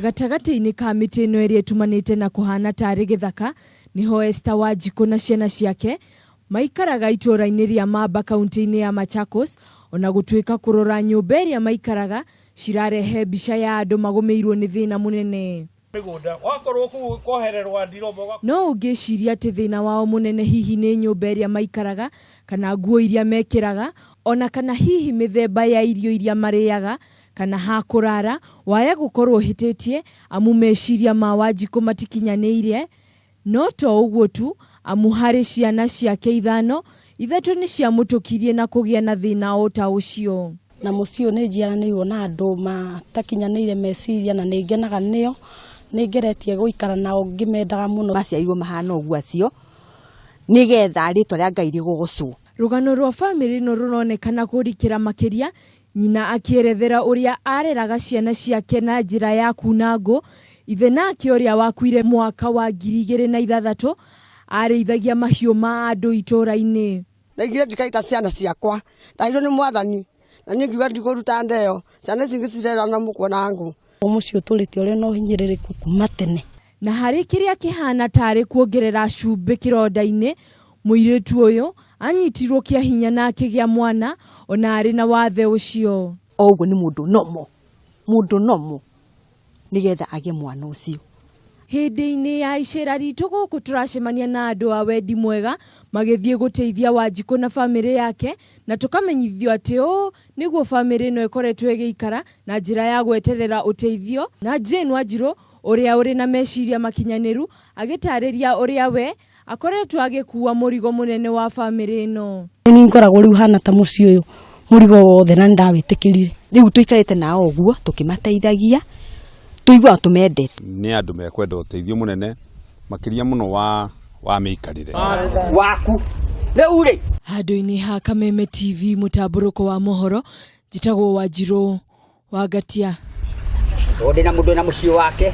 Gatagatĩ-inĩ ka mĩtĩ ĩno ĩrĩa ĩtumanĩte na kũhana tarĩ gĩthaka, nĩho Esther Wanjikũ na ciana ciake maikaraga itũũra-inĩ rĩa Mamba kaunti-inĩ ya Machakos, ona gũtuĩka kũrora nyũmba ĩrĩa maikaraga cirarehe mbica ya andũ magũmĩirwo nĩ thĩna mũnene. Mĩgũnda wakorwo kũu kohererwa ndiromba. No ũngĩciria atĩ thĩna wao mũnene hihi nĩ nyũmba ĩrĩa maikaraga, kana nguo iria mekĩraga, ona kana hihi mĩthemba ya irio iria marĩaga, kana ha kũrara, waya gũkorwo ũhĩtĩtie amu meciria ma Wanjikũ matikinyanĩire. No to ũguo tu, amu harĩ ciana ciake ithano, ithatũ nĩ ciamũtũkirie na kũgĩa na thĩna o ta ũcio. Na mũciĩ ũyũ nĩ njiaranĩirwo na andũ matakinyanĩire meciria na nĩ ngenaga nĩo, nĩ ngeretie gũikara nao ngĩmendaga mũno. Maciarirwo mahana ũguo acio, nĩgetha rĩtwa rĩa Ngai rĩgocwo. Rũgano rwa famĩlĩ ĩno rũronekana kũrikĩra makĩria Nyina akĩerethera ũrĩa aareraga ciana ciake na njĩra ya kuuna ngũ. Ithe nake ũrĩa wakuire mwaka wa 2006 aarĩithagia mahiũ ma andũ itũũra-inĩ. Ndaigire ndikaita ciana ciakwa, ndaheirwo nĩ mwathani na niĩ ngiuga ndigũruta ndeo, ciana ici ngĩcirera na mũkwa na ngũ. Mũciĩ ũtũrĩte ũrĩ na ũhinyĩrĩrĩku kuma tene. Na harĩ kĩrĩa kĩhana tarĩ kuongerera cumbĩ kĩronda-inĩ, mũirĩtu ũyũ anyitirwo kĩa hinya na akĩgĩa mwana ona arĩ na wathe ũcio. O ũguo nĩ mũndũ nomo, mũndũ nomo nĩgetha agĩe mwana ũcio. Hĩndĩ-inĩ ya icera ritũ gũkũ tũracemania na andũ a wendi mwega magĩthiĩ gũteithia Wanjikũ na famĩlĩ yake na tũkamenyithio atĩ ũũ nĩguo famĩlĩ ĩno ĩkoretwo ĩgĩikara na njĩra ya gweterera ũteithio na Jane Wanjirũ ũrĩa ũrĩ na meciria makinyanĩru agĩtarĩria ũrĩa we akoretwo agĩkuua mũrigo mũnene wa famĩlĩ ĩno. Nĩ niĩ ngoragwo rĩu hana ta mũciĩ ũyũ mũrigo wothe na nĩ ndawĩtĩkĩrire. Rĩu tũikarĩte nao ũguo tũkĩmateithagia, tũiguaga tũmendete. Nĩ andũ mekwenda ũteithio mũnene makĩria mũno wa wa mĩikarĩre. Waku rĩu rĩ. Handũ-inĩ ha Kameme TV mũtambũrũko wa mohoro, njĩtagwo Wanjirũ Wangatia. Tondũ ndĩna mũndũ na mũciĩ wake.